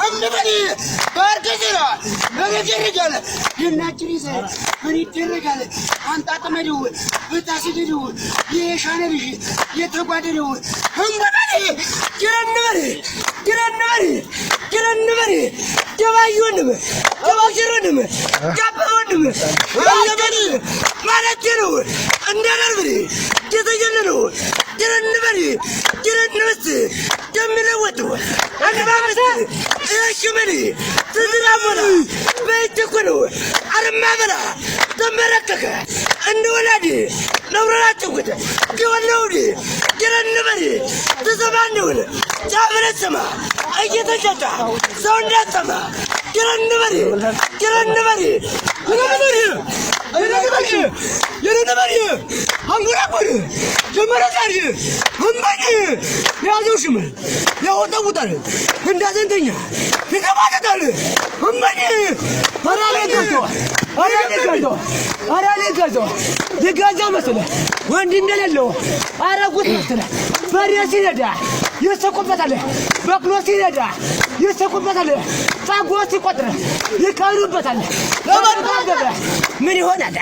እምበል በርግዝራ ይረገረጋል የናችን ይዘህ ምን ይደረጋል? አንጣጥመደው ብታስገደው የሻነ ልጅ የተጓደለው እምበል ጅረንበል ጅረንበል ጅረንበል ደባዮንም ደባሽርንም ጃበወንም አለበል ማለት ነው። እንደ በርበሬ የተጀለለው ጅረንበል ጅረንበስ የሚለወጡ አለባበስ ሽመል ትዝራሞላ በእጅኩ ነው አርማ በላ ተንበረከከ እንደ ወላድ ነውረናጭጉት ግወለውድ ጅረንበል ትሰማንውን ጫብረ ስማ እየተጫጫ ሰው እንዳትሰማ ጅረንበል ጅረንበል ጅረንበል አንጎራጎር ጀመረዛር እምበኝ የያዘው ሽመል ያወጣውጣል እንዳዘንተኛ ይገባታል። እምበኝ አራሌ ገዝተዋል፣ አራሌ ገዝተዋል፣ አራሌ ገዝተዋል። የጋዛ መሰለህ ወንድ እንደሌለው አረጉት መሰለህ። በሬ ሲነዳ ይስቁበታል፣ በቅሎ ሲነዳ ይስቁበታል፣ ጻጎ ሲቆጥር ይቀሩበታል። ምን ይሆናል?